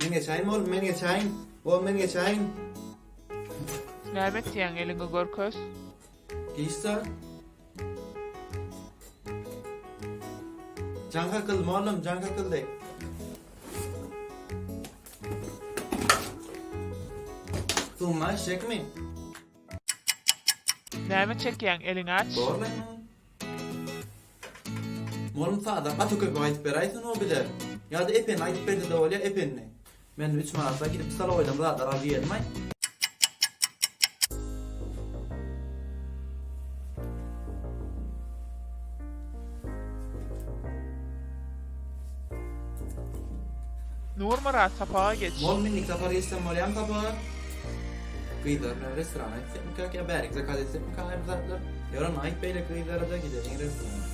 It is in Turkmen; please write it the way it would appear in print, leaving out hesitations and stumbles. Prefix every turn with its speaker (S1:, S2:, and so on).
S1: Men geçäýin mugallym, men geçäýin. Mugallym men geçäýin.
S2: Näme etýäň, eliňi görkez.
S1: Hiç zat. Jaň kakyldy mugallym, jaň kakyldy. Suwma içjekmi?
S2: Näme çekýäň, eliňi aç.
S1: Borlaý mugallym. Mugallym sada gaty köp aýdyp beräýsin o bize. Ýa-da Ependi aýdyp berse-de bolýar, Ependi. Men üç manatda gidip stolowoýdan bir zatlar alyp iýerin-aý.
S2: Nurmyrat, sapaga geç.
S1: Mol indiki sapar geçsem bolýamy sapaga? Gyzlar bilen restorana gitsekmikäk ýa bärik zakaz etsekmikä bir zatlar? Ýör onda aýt beýleki gyzlara-da gideliň restorana.